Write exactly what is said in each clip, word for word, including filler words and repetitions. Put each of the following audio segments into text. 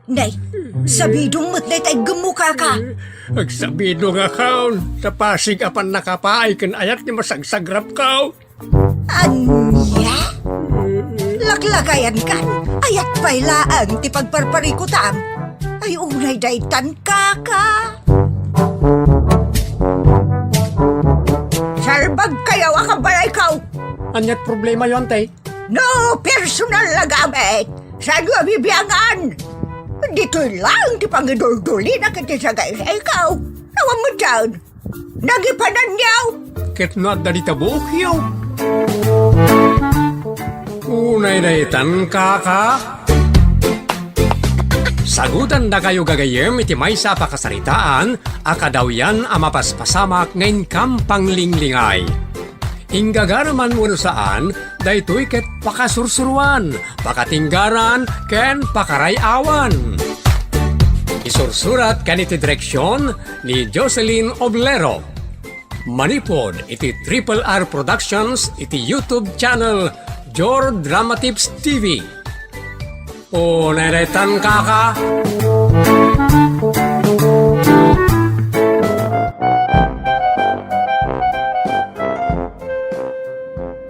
Nay, sabidong met dayta iggemmo, kaka. Agsabidongakon, ta pasig a pannakapaay ken ayat ti masagsagrapko. Ania? Laklakayankan, ayat pay laeng ti pagparparikutam. Ay, unay daytan, kaka. Salbagkayo a kabalayko. Ania't problemayo, ante? No personal a gamit, saanyo a bibiangan? Ditoy laeng ti pangiduldulina ket ti sagaysayko. Awan met daytan. Nagipananyo. Ket no adda dita buokyo. Unay daytan, kaka. Sagutandakayo gagayyem iti maysa a pakasaritaan a kadawyan a mapaspasamak nga inkam panglinglingay. Inggagara man wenno saan, daytoy ket pakasursuroan, pakatinggaran, ken pakaray-awan. Isursurat ken iti direksion ni Jocelyn Oblero. Manipud iti Triple R Productions iti YouTube channel Jor Dramatips T V. Unay daytan, kaka.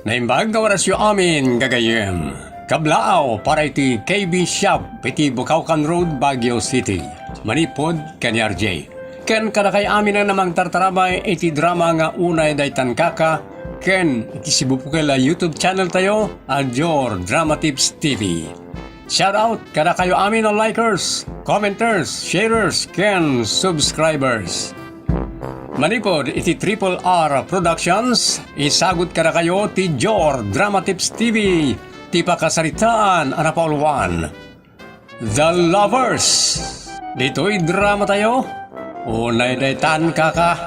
Naimbag nga orasyo amin, gagayyem. Kablaaw para iti K B Shop iti Bukawkan Road, Baguio City. Manipud ken ni R J. Ken kadakayo amin a mangtartarabay iti drama nga Unay Daytan, Kaka, ken iti sibubukel a YouTube channel tayo a Jor Drama Tips T V. Shout out kadakayo amin a likers, commenters, sharers, ken subscribers. Manipud iti Triple R Productions, isagut kadakayo ti Jor Drama Tips T V, ti pakasaritaan a napauluan. The Lovers. Ditoy drama tayo. Unay daytan, kaka.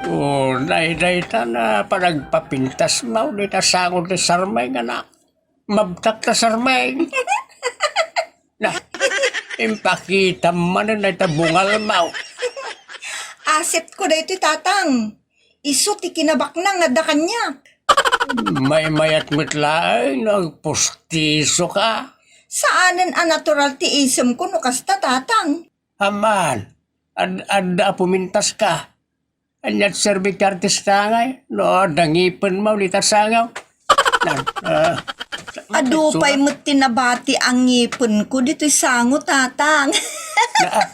Unay daytan a panagpapintas maw dita sango ti sarmay nga na. Mabtak ta sarmay. Na, impakita manen dayta bungal maw. Asset ko daytoy, tatang. Isu ti kinabaknang nga adda kaniak. Maymayat met laeng no agpustiso ka. Saanen a natural ti isem ko no kasta, tatang. Aman, ad-, adda a pumintas ka. Ania't serbi ti artista ngay? No adda ngipen maw dita sango. Nan, ah, Adu pay met ti nabati a ngipen ko ditoy sango, tatang. Na, ah,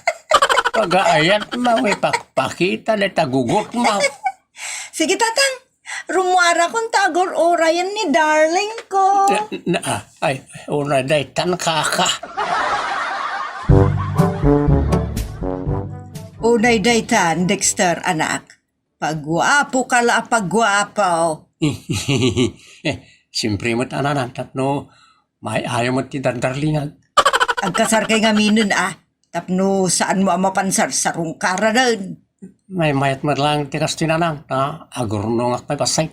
pagaayat maw, ipakpakita dayta gugot maw. Sige, tatang. Rummuarakon ta agur-urayen ni darling ko. Na, na, ah, ay, unay daytan, kaka. Unay daytan, Dexter, anak. Pagguapo ka la a pagguapo. Eh, siyempre met, ananang, tapno maay-ayo met ti dardarlingag. Agkasarkay ngaminen, a, tapno saanmo a mapan sarsarungkaranen. Maymayat met laeng ti kastoy, nanang, ta agurnongak pay, pasay.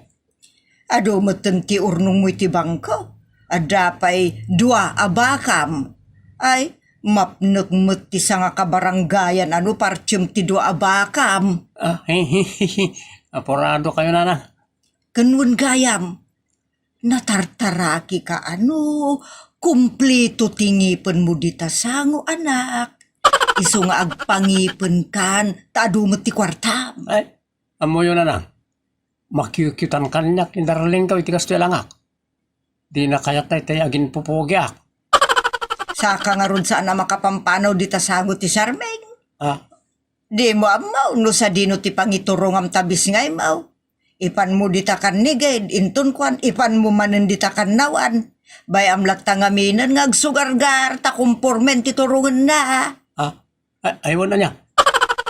Adu metten ti urnongmo iti bangko. Adda pay dua a bakam. Ay, mapnek met ti sangakabarangayan a no partem ti dua a bakam. Ah, apuradokayo, nanang. Ken wen gayam, natartaraki ka a no kumpleto ti ngipenmo dita sango, anak. Isu nga agpangipenkan, ta adu met ti kuartam. Ay, ammoyo, nanang. Makiukiutan kaniak ni darlingko iti kastoy a langak. Dina kayat daytoy aginpupugiak. Saka ngarud saan a makapampanaw dita sango ti sarming. Ah. Dimo ammo no sadino ti pangiturongam ta bisngaymo. Ipanmo dita kannigid, inton kuan, ipanmo manen dita kannawan. Bay-am latta ngaminen nga agsugargar ta kompormen ti turongenna. Ah. Ay, ay, wen ania.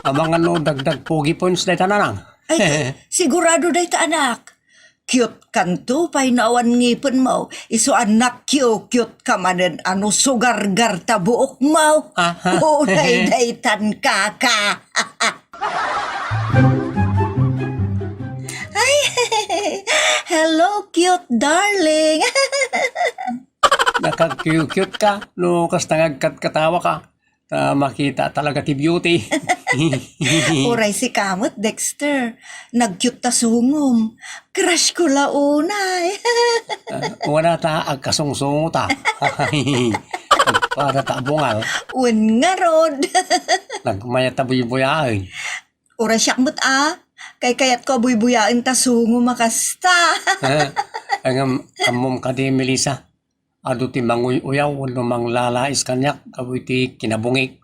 Amangan no dagdag pogi points dayta, nanang. Ay, sigurado dayta, anak. Cute kanto pay no awan ngipenmo. Isu a nakiukiut ka manen a no sugargar ta buokmo. Aha. Unay daytan, kaka. Ay, hello, cute darling. Nakakiukiut ka no kasta nga agkatkatawa ka. Ta makita talaga ti beauty. Uray sika met, Dexter. Nag-cute ta sungom. Crush ko la unay. Ah, wala ta agkasungsungo ta. Agpada ta bungal. Wen ngarud. Nagmayat ta buybuyaen. Uray siak met a. Kaykayatko a buybuyaen ta sungom a kasta. Ah, ngem ammom kadi, Melissa? Adu ti manguy-uyaw wenno manglalais kaniak gapu iti kinabungik.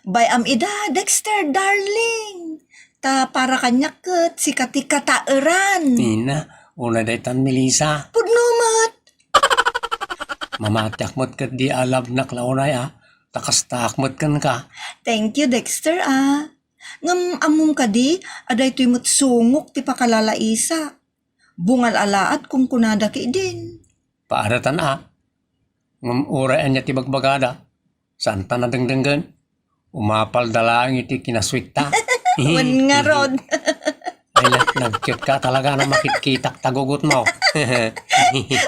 Bay-am ida, Dexter, darling. Ta para kaniak ket sika ti kataeran. Ina, unay daytan, Melissa. Pudno met. Mamatiak met ket di alabnak la unay a. Ta kastaak met kenka. Thank you, Dexter, a. Ngem ammom kadi a daytoy met sungok ti pakalalaisak. Bungal a laat kunkunada ketdin. Paadatan a. Ngem uray ania ti bagbagada, saanta nadengdenggen. Umapalda laeng iti kinasuitta. Wen ngarud. Ay, na-, nag-cute ka talaga no makitkitak ta gugutmo.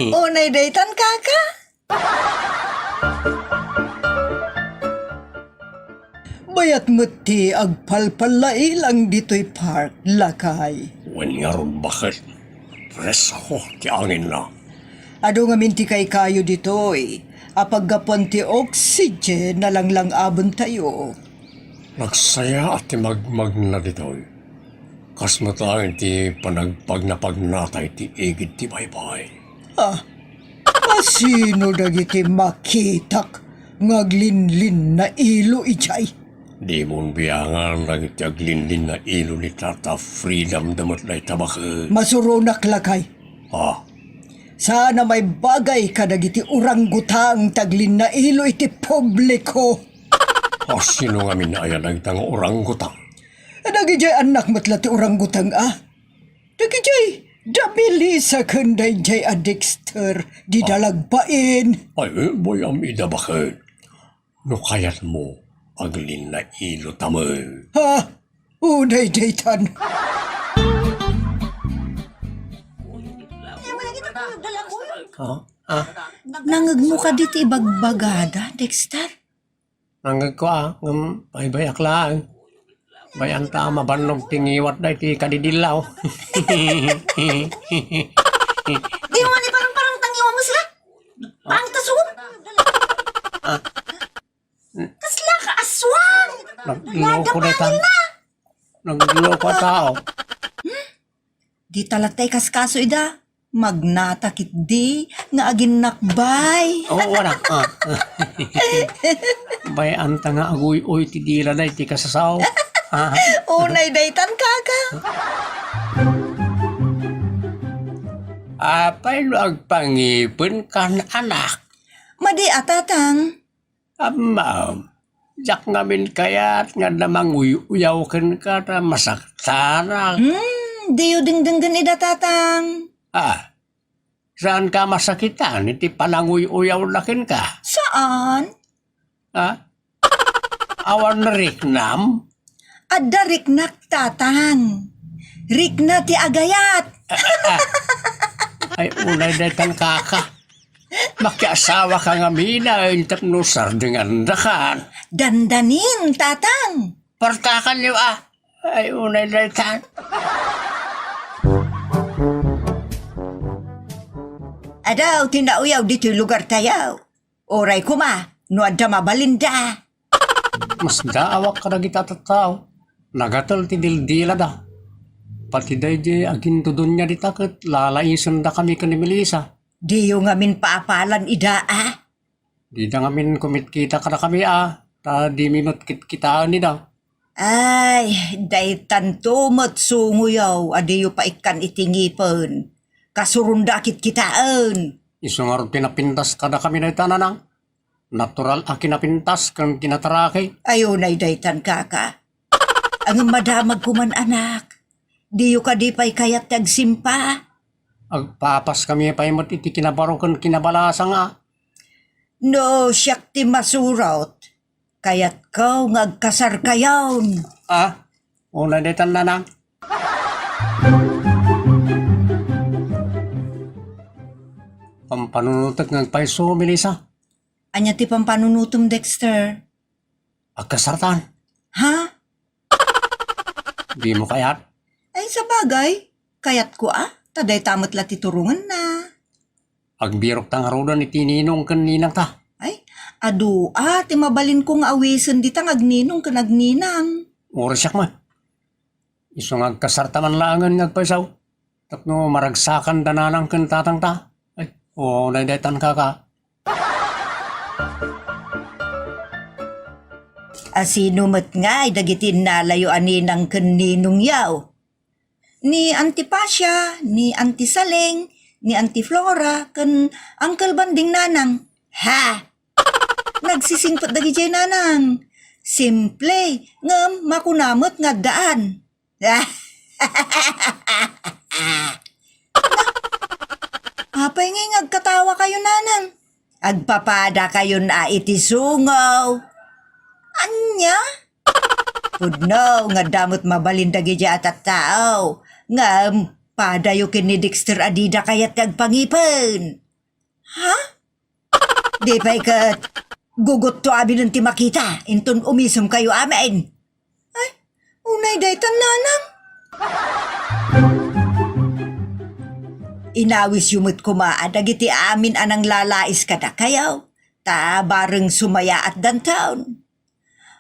Unay daytan, kaka. Bayat met ti agpalpallailang ditoy park, lakay. Wen ngarud, baket. Presko ti anginna. Adu ngamin ti kaykayo ditoy a paggapuan ti oxygen a langlang-abentayo. Nagsaya a ti magmagna ditoy. Kas met laeng ti panagpagnapagnata iti igid ti baybay. Ah, asino dagiti makitak nga aglinlinna ilo idiay? Dimon biangan dagiti aglinlinna ilo ni Tata Freedom da met dayta, baket. Masuronak, lakay. Ah. Saan a maibagay kadagiti orangutang ti aglinna ilo iti publiko. Asino ngamin aya dagita nga orangutang? Dagidiay annak met la ti orangutang a. Dagidiay da Melissa ken daydiay a Dexter, dida lagbain. Ay, eh, bay-am ida, baket. No kayatmo, aglinna ilo ta met. Ha? Unay daytan. Ha? Ah? Nangngegmo kadi ti ibagbagada, Dexter? Nangngegko a, ngem baybay-ak laeng. Bay-anta a mabannog ti ngiwat daytoy kadidillaw. Di mo man iparang-parang ta ngiwatmo sika? Pangit a suot. Ah. Kasla ka aswang! Nagloko daytan. Nagloko a tao. Dita latta ikaskaso ida. Magnata ketdi nga aginnakbay. Oo, wala. Ah. Bay-anta nga aguy-uy ti dila daytoy kasasao. Ah. Unay daytan, kaka. Apay no agpangipenkan, anak? Madi a, tatang. Ammom, diak ngamin kayat nga adda manguy-uyaw kenka ta masaktanak. Hmm, diyo dengdenggen ida, tatang. Ah, saanka masakitan iti pananguy-uyawna kenka? Saan? Ah? Awan riknam? Adda riknak, tatang. Rikna ti agayat. Ay, unay daytan, kaka. Makiasawaka ngamin a, tapno sardengandakan. Dandanin, tatang. Partakanyo a. Ay, unay daytan. Adaw ti nauyaw ditoy lugartayo. Uray koma, no adda mabalinda. Masdaawak kadagita a tattao. Nagatel ti dildilada. Pati daydiay agintudon dita ket lalaisendakami ken ni Melissa. Diyo ngamin paapalan ida a? Dida ngamin kumitkita kadakami a, ta dimi met kitkitaen ida. Ay, daytanto met sungoyo a diyo paikkan iti ngipen. Kasuronda a kitkitaen. Isu ngarud ti napintas kadakami dayta, nanang. Natural a kinapintas ken kinataraki. Ay, unay daytan, kaka. Ngem madamagko man, anak. Diyo kadi pay kayat ti agsimpa? Agpapaskami pay met iti kinabaro ken kinabalasang a. No siak ti masurot, kayatko nga agkasarkayon. Ah? Unay daytan, nanang. Pampanunotek nga agpayso, Melissa. Ania ti pampanunotem, Dexter? Agkasartan. Ha? Dimo kayat? Ay, sabagay, kayatko a, ta dayta met la ti turongenna. Agbirokta ngaruden iti ninong ken ninangta. Ay, adu a ti mabalinko nga awisen dita nga agninong ken agninang. Uray siak man. Isu nga agkasarta man laengen nga agpaysaw. Tapno maragsakan da nanang ken tatangta. Ay, unay daytan kaka. A, sino met ngay dagiti innalayo a ninang ken ninongyo? Ni Auntie Pasha, ni Auntie Saleng, ni Auntie Flora, ken Uncle Banding, nanang. Ha! Nagsisingpet dagidiay, nanang. Simple, ngem makuna met nga addaan. Apay ngay nga agkatawakayo, nanang? Agpapadakayon a iti sungo. Ania? Pudno nga adda met mabalin dagidiay a tattao. Ngem, padayo ken ni Dexter a dida kayat ti agpangipen. Ha? Di pay ket gugotto aminen ti makita, inton umisem kayo amin. Ay, unay daytan, nanang. Inawisyo met koma a dagiti amin a nanglalais kadakayo, ta bareng sumayaat danton.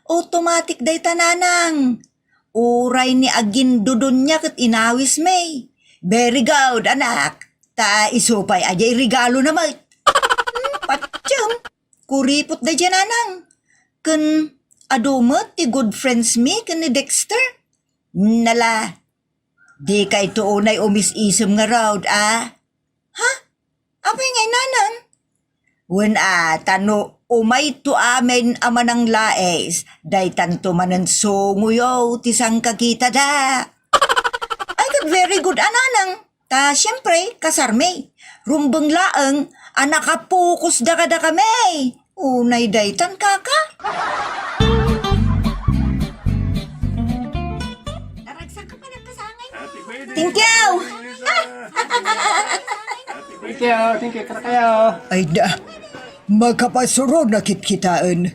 Automatic dayta, nanang. Uray ni agindudon niya ket inawismi. Very good, anak. Ta isu pay a diay regalona met. Hmm, patiem. Kuripot daydiay, nanang. Ken adu met ti good friends mi ken ni Dexter. Nala, dikayto unay umis-isem ngarud, a? Ha? Apay ngay, nanang? Wen a, ta no umayto amin a mananglais, daytanto manen sungoyo ti sangkakitada. Ay, ket very good a, nanang. Ta, siempre, kasarmi. Rumbeng laeng a nakapokus da kadakami. Unay daytan, kaka. Naragsak ka pa ng kasangay mo. Thank you! Thank you, thank you, kada kayo. Ay da, makapasuro na kitkitaen.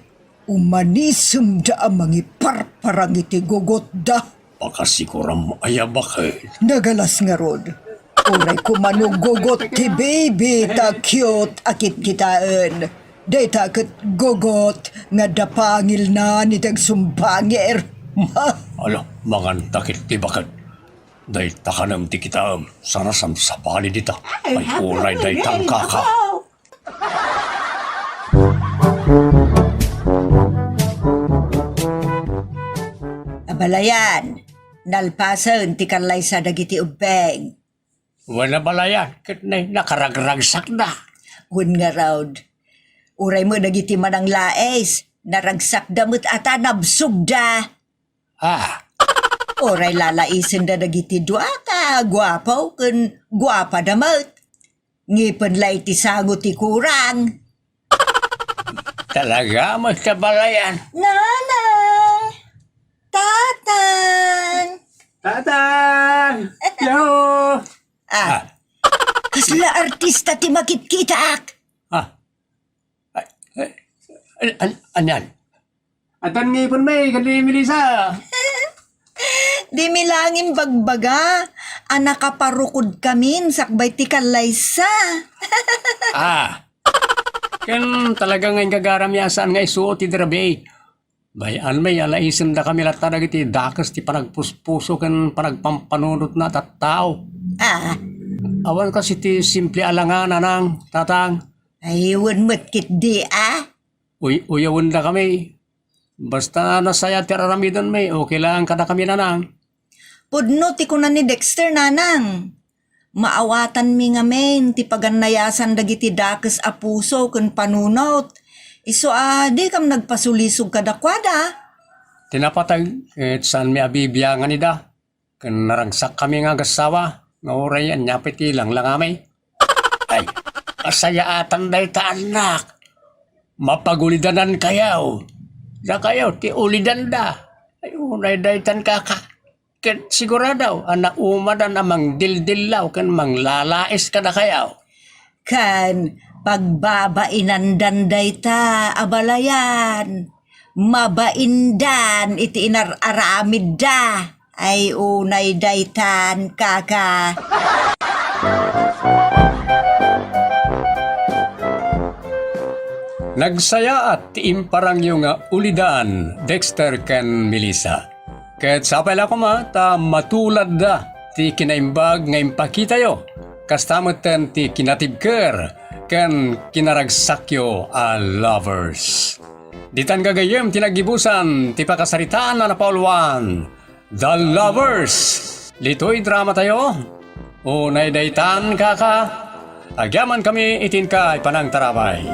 Umanisemda a mangiparparang iti gugotda. Pakasikuram aya baket? Nagalas ngarud. Uray kumano gugot ti baby ta cute a kitkitaen. Dayta ket gugot nga adda pangilna ni dagsumbangir. Ala, mangantakit ti baket. Dayta kanem ti kitaem, sana samsapali dita. Ay, unay daytan kaka. Abalayan, nalpasen ti kallaysa dagiti ubbeng. Wen, abalayan, ket nay, nakaragragsakda. Wen ngarud, uray met dagiti mananglais, naragsakda met a ta nabsogda. Ah. Uray lalaisenda dagiti dua ta guapo ken guapada met. Ngipen la iti sango ti kurang. Talaga, mas kabalayan. Nanang! Tatang! Tatang! Yo! Ah. Ah. Kasla artista ti makitkitak? Ah. Ay, ay, an-, an-, anyan? Atan ngipen mi, kadi Melissa. Di mi langin bagbaga a nakaparukod kamin sakbay ti kallaysa. Ah. Ken talaga nga ingagaram ya saan nga isuot ti darabi. Bay-an mi, alaisendakami latta dagiti dakes ti panagpuspuso ken panagpampanunotna a tattao. Ah. Awan kas iti simple a langa, nanang, tatang. Ay, wen met ketdi, ah. Uy-, uyawendakami. Basta nasayaat ti ar-aramidenmi, okay lang kadakami, nanang. Pudno ti kuna ni Dexter, nanang. Maawatanmi ngamin ti pagannayasan dagiti dakes a puso ken panunot. Isu a dikam nagpasulisog kadakuada. Ti napateg, ket saanmi a bibiangan ida. Ken naragsakkami nga agassawa, nga uray ania pay ti langlangami. Ay, kasayaatan dayta, annak. Mapagulidanankayo. Dakayo ti ulidanda. Ay, unay daytan, kaka. Ket sigurado a naumadan a mangdildillaw ken manglalais kadakayo. Ken pagbabainandan dayta, abalayan. Mabaindan iti inar-aramidda. Ay, unay daytan, kaka. Nagsayaat ti imparangyo nga ulidan, Dexter ken Melissa. Ket sapay la koma ta matuladda ti kinaimbag nga impakitayo, kasta metten ti kinatibker ken kinaragsakyo a lovers. Ditan gagayyem ti naggibusan ti pakasaritaan a napauluan, The Lovers. Ditoy drama tayo. Unay daytan, kaka. Agyaman kami iti inka a panangtarabay.